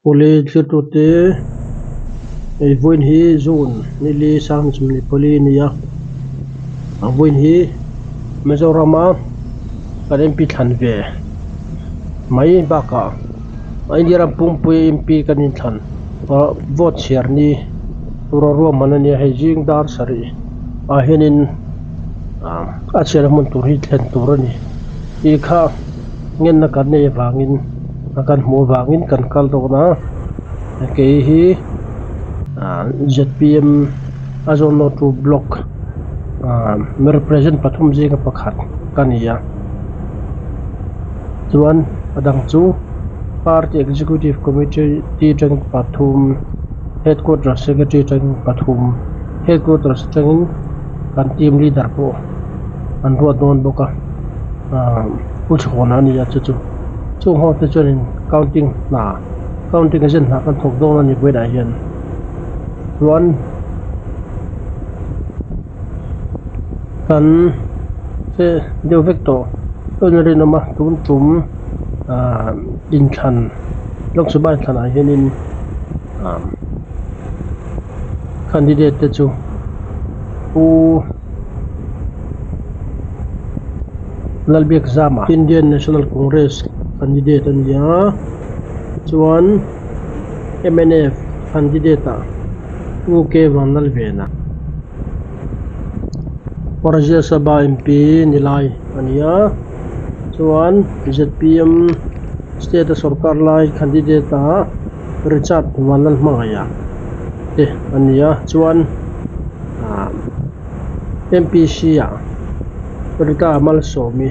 Pawle thirtute hei vawiin hi June nili 24 a ni a, a vawiin hi Mizorama kan MP thlan ve mai bakah India ram pumpui MP kan inthlan vote chhiar ni tura ruahman a nia hei zing dar sarih ah hianin a chhiarna hmun tur hi thlen tur a ni tih kha ngenna kan nei avangin a kan hmuh avangin kan kal dawn a kei hi zpm a zawn nawr tu block represent pathum zinga pakhat ka ni a chuan a dang chu party executive committee atangin pathum headquarter secretary atangin pathum headquarters atangin kan team leader pawh an ruat dawn bawk a pu chhawn a ni a chu chu chung ho te chuanin counting hna counting agent hna kan thawk dawn a ni vawiinah hian chuan kan che deuh vek tawh chuan a rinawm a tun tum ahh inthlan Lok Sabha inthlan ah hianin ahh candidate te chu Pu Lalbiakzama Indian National Congress candidate a ni a chuan mnf candidate ah Pu K Vanlalvena Rajya Sabha MP ni lai a ni a chuan zpm state a sorkar lai candidate ah Richard Vanlalhmangaiha te a ni a chuan ah M_P_C ah Rita Malsawmi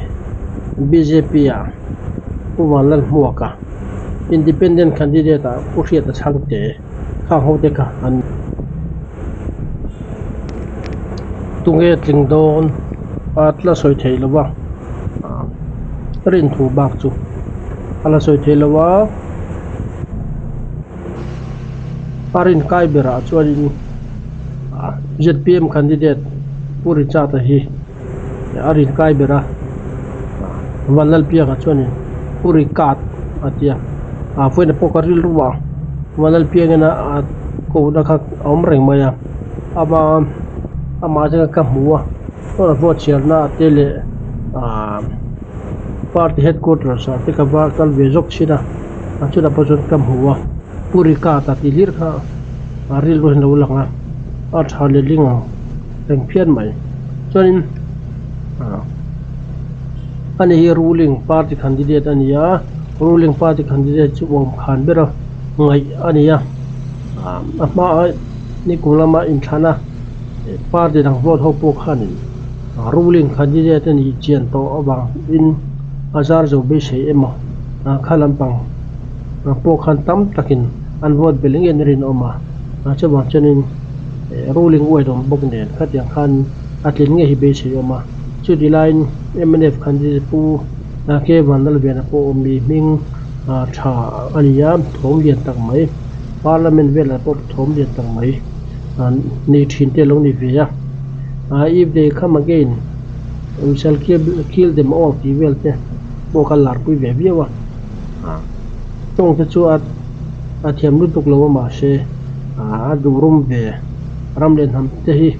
B_J_P ah Pu Vanlalhmuaka Independent candidate ah Pu Hriata Chhangte khang ho te kha an tunge tling dawn a la sawi theih lo va rinthu bak chu a la sawi theih lo a a rin kai berah chuanin Z_P_M candidate Pu Richard-a hi a rin kai ber a Vanlalpianga chuanin Pu Ricard a ti a ah vawiin pawh ka rilru a Vanlalpiangin a kohna kha a awm reng mai a ama amah atanga ka hmu a chuan a vote chhiarna te leh ah party headquarters ah te ka va kal ve zawk thin a a chutah pawh chuan ka hmu a Pu Ricard a tih hlir kha a rilru hian a lo lang a a tha letling ang reng phian mai chuanin ah ani hi ruling party candidate a ni a ruling party candidate chu awm khan ber a ngaih a ni a ah a hmaah nikum lama inthlan a party dang vote ho pawh khanin ruling candidate a nih chian tawh avangin a zar zo beisei emaw kha lampang pawh khan tam takin an vote belh ngei an rinawm a chuvang chuanin ruling uai awm bawk nen khatiang khan a tlin ngei hi beisei awm a chuti laiin mnf candidate pu K Vanlalvena pawh awm mi hming tha a ni a thawm lian tak mai parliament velah pawh thawm lian tak mai nei thin te a lo ni ve a if they come again we shall kill them all tih vel te pawh kha lar pui ve viau a tawng te chu a a thiam lutuk lo a mahse a duh rum ve ram leh hnam te hi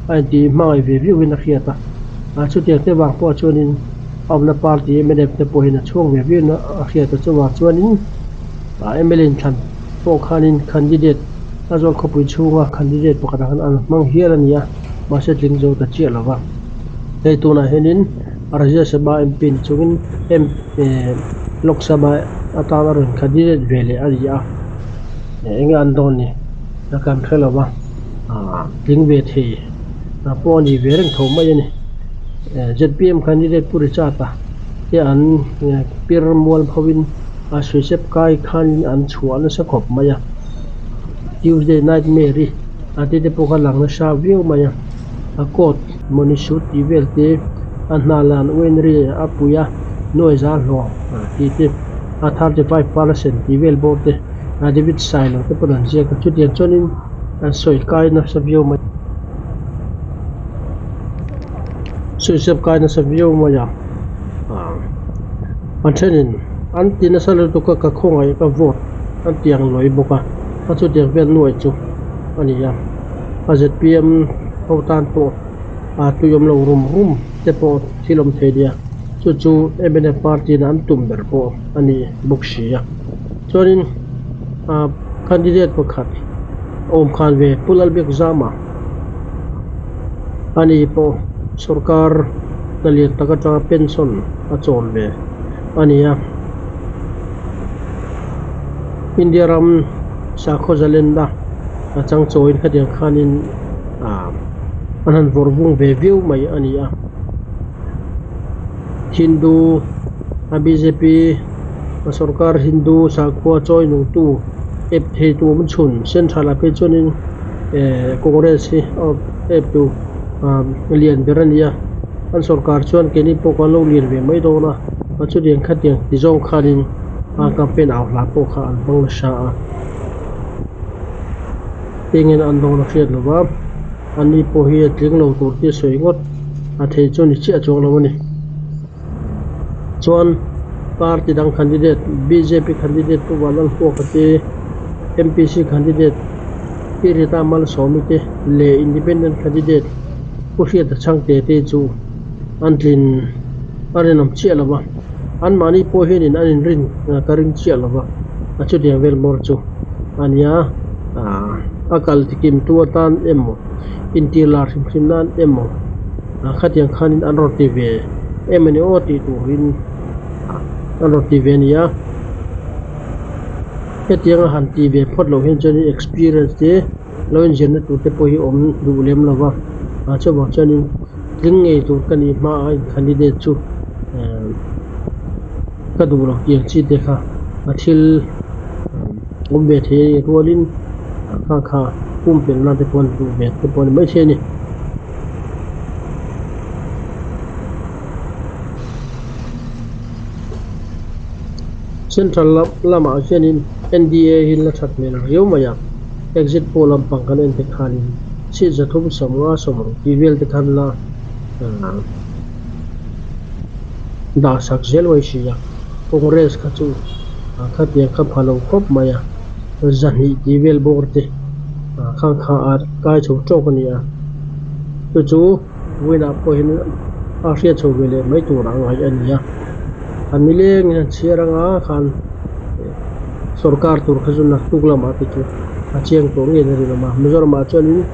a intih hmangaih ve viau in a hriat a chutiang te vang pawh chuanin a awmna party mnf te pawhin a chhuak ve viau in a hriat a chuvang chuanin mla inthlan pawh khanin candidate a zawl khawpui chhunga candidate pakhat ah khan an hmang hial a ni a mahse tling zo ta chiah lo va hei tunah hianin Rajya Sabha MP ni chungin Lok Sabha atan a rawn candidate ve leh a ni a eng nge an dawn ni a kan hre lo va tling ve thei pawh a ni ve reng tho mai a ni zpm candidate Pu Richard-a te an pir mual pho in a suisep kai khanin an chhuah nasa khawp mai a Tuesday nightmare-i a te te pawh kha lang nasa viau mai a a coat mawni suit tih vel te a hna lan uainri a pui a nuai za hlawh tih te a 35 percent tih vel bawr te a David Sailo te pawh an ziak a chutiang chuanin an sawi kai nasa viau mai sawisep kai nasa viau mai a an thenin an ti nasa lutuk a ka khawngaih ka vote. An tiang lawi bawk a, a chutiang vel nuai chu a ni a. A zpm ho tan pawh a tui awm lo rum rum te pawh thil awm thei nia, chu chu mnf party in an tum ber pawh a ni bawk si a. Chuanin ah candidate pakhat awm khan ve Pu Lalbiakzama a ni pawh sorkar hna lian tak atanga pension a chawl ve a ni a. India ram sakhaw zalenna a chang chawiin khatiang khanin ah an han vawrh vung ve viau mai a ni a. Hindu a bjp a sorkar Hindu sakhua chawi nungtu ep thei tu awm chhun central ah phei chuanin eh Congress hi ep tu ah lian ber a ni a. An sorkar chuan keini pawh kan lo lian ve mai dawn a, a chutiang khatiang ti zawng khanin a campaign au hla pawh kha an hmang nasa a. Engin an dawn a hriat lo va, ani pawh hi a tling lo tur tih a sawi ngawt a thei chu ni chiah chuang lo a ni. Chuan party dang candidate bjp candidate Pu Vanlalhuaka te, MPC candidate Pi Rita Malsawmi te leh independent candidate Pu Hriata Chhangte te chu an tlin a rinawm chiah lo va, anmahni pawh hianin an inrin ka ring chiah lo va, a chutiang vel bawr chu a nia. A kal tikim tu atan emaw intir lar hrim hrim nan emaw khatiang khanin an rawn ti ve em a ni aw tih turin an rawn ti ve a ni a. Hetianga han ti ve phawt loh hian chuanin experience te lo inzirna tur te pawh hi awm duh lem lo va, chuvang chuanin tling ngei tur ka nih hma a in candidate chu ka duh lo tih ang chi te kha a thil awm ve thei a nih rualin kha kha pumpelh nan te pawh an duh ve te pawh a ni maithei a ni. Central lamah hianin NDA hi la that hmel riau mai a, exit poll lampang kan en te khanin seat 350 sawmruk tih vel te khan la dah sak zel mai si a, Congress kha chu khatiang kha pha lo khawp mai a, 200 tih vel bawr te khang kha a kai chho tawk a ni a, chu chu vawiinah pawh hian a hriat chho ve leh mai tur ang ngaih a ni a. An nilengin an chhiar anga khan sorkar tur kha chu naktuk lamah te chu a chiang tawh ngei a rinawm a. Mizoramah chuanin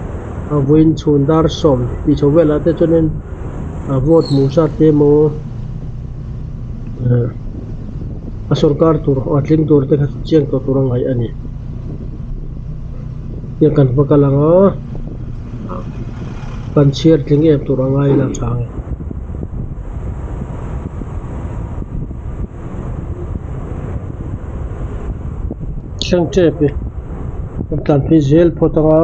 a vawiin chhun dar sawm tih chho velah te chuanin a vote hmuh zat te emaw a sorkar tur a tling tur te kha chu chiang tawh tur a ngaih a ni. Tiang kan va kal ang a kan chhiar tling em tur a ngai ila tha ang e. Thleng tep e kan tlan phei zel phawt ang a.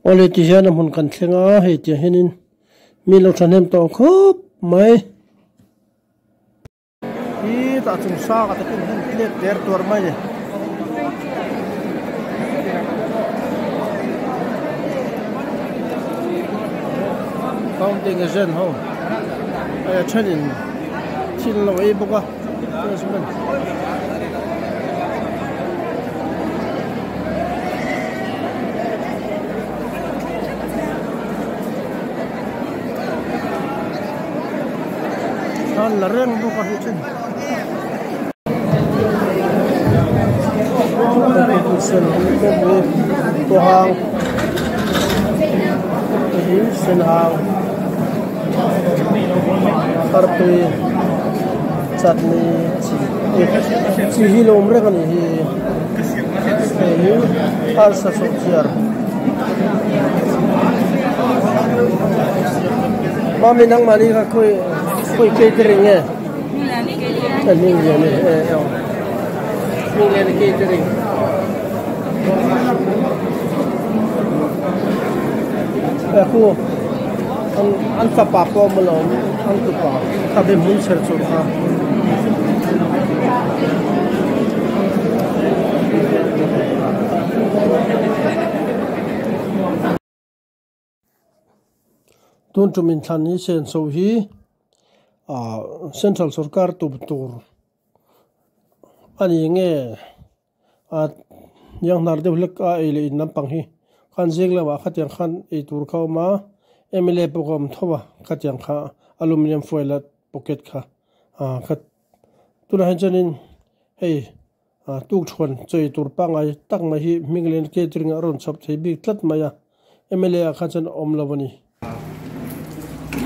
Awle ti hian a hmun kan thleng a hei tiang hianin mi lo thahnem tawh khawp mai. Hi tah chung sang a takin hmun let der tuar mai a ni. Counting agent ho hei a thenin thil an lo ei bawk a. Thla an la reng bawk a hei Senhang artui chutney chi chi hi lo awm reng a nih hi hei hi arsa sawhchiar mami nangmahni kha khawi khawi catering nge hmingliani hmingliani catering. Khu an an fapa pawh awm alawm an tupa khabe hmun chher chur kha. Tun tum inthlan hi senso hi ah central sorkar tum tur a ni nge. A hnianghnar deuh hlek a ei leh in lampang hi khan zing lamah khatiang khan ei tur kha a awm a mla pawh kha a awm tho a khatiang kha aluminium foil a pocket kha ah kha tunah hian chuanin hei ah tukṭhuan chawi tur pangngai tak mai hi hming leh catering a rawn chhawp thei bik tlat mai a mla ah khan chuan a awm lo a ni.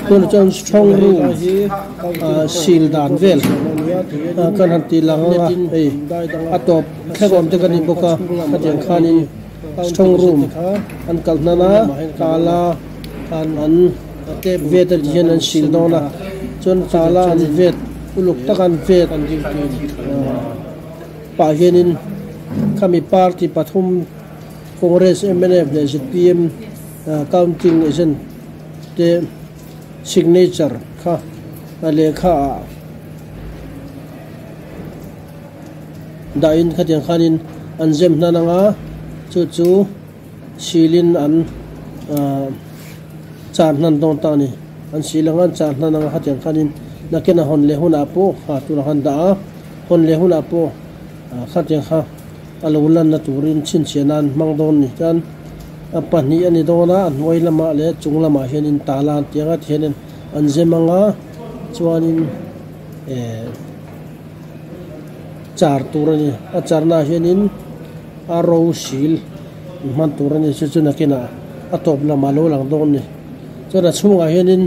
Tunah chuan strong room sil dan vel kan han tih lang ang a hei a tawp thleng awm te kan ni bawk a khatiang khanin strong room an kalh hnan a tala an vet a tih hian an sil dawn a chuan tala an vet uluk taka an vet pah hianin khami party pathum Congress mnf leh zpm. Counting agent te signature kha a lehkha ah dahin khatiang khanin an zem hnan anga chu chu silin an ah char hnan dawn ta a ni an sil anga an char hnan anga khatiang khanin nakin a hawn leh hunah pawh kha tunah khan dah a hawn leh hunah pawh khatiang kha a lo lanna turin chhinchhiah nan hmang dawn ni chuan a pahnih a ni dawn a a hnuai lamah leh chung lamah hianin tala an tih anga tihianin an zem anga chuanin eh char tur a ni a charna ah hianin a ro sil hman tur a ni chu chu nakinah a tawp lamah a lo lang dawn a ni chuan a chhungah hianin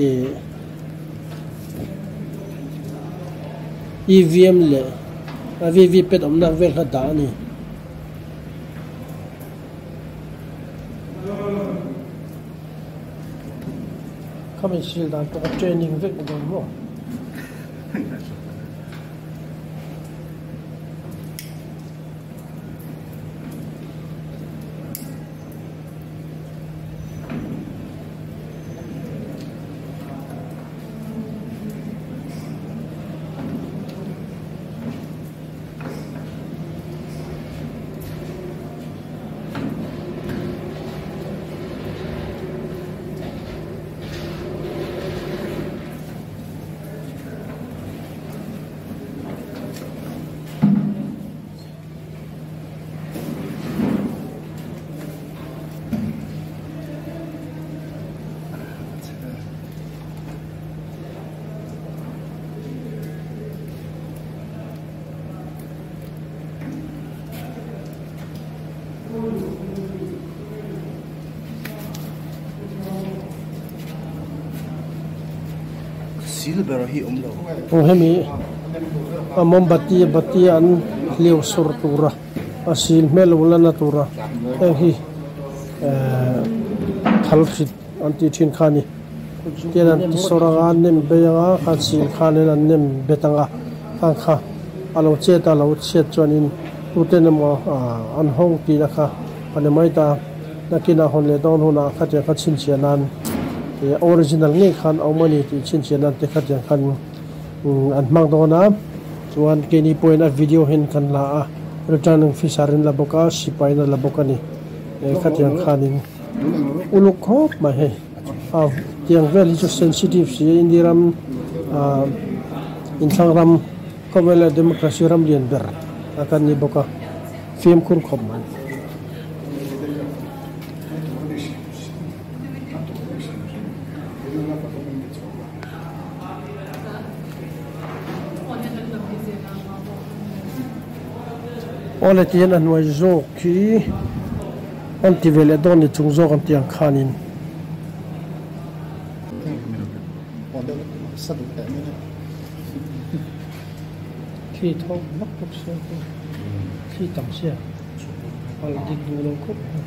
ih E_V_M leh a V_V pad awmna vel kha dah a ni. Khami sil dan pawh kha training vek ni dawn maw? Silver hi awm lo. Aw hemi a mombati bati an hliau sur tura a sil hmel lo lana tura heng hi ehh thal hrit an tih thin kha a ni. Tian an ti sawr anga an nem bei anga khan sil khanin an nem bet anga khang kha a lo chet a lo chhiat chuanin tuten emaw ah an hawng tihna kha a ni mai ta nakinah hawn leh dawn hunah khatiang kha chhinchhiah nan ih original ngei khan a awm a ni tih chhinchhiah nan te khatiang khan an hmang dawn a chuan keini pawhin a video hian kan la a returning officer in la bawk a sipai in a la bawk a ni khatiang khanin uluk khawp mai hei. A tiang vel hi chu sensitive si a India ram ah inthlang ram khawvel leh democracy ram lian ber a kan ni bawk a fimkhur khawp mai. Awle ti hian a hnuai zawk hi an ti ve leh dawn ni chung zawk an tih ang khanin. Thli tho vak bawk sia thli tam sia pal dik duh lo khawp mai.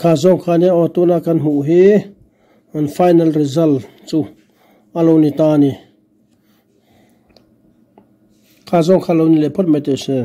Kha zawng kha nia aw tuna kan hmuh hi an final result chu a lo ni ta a ni. Kha zawng kha lo ni leh phawt mai teh se.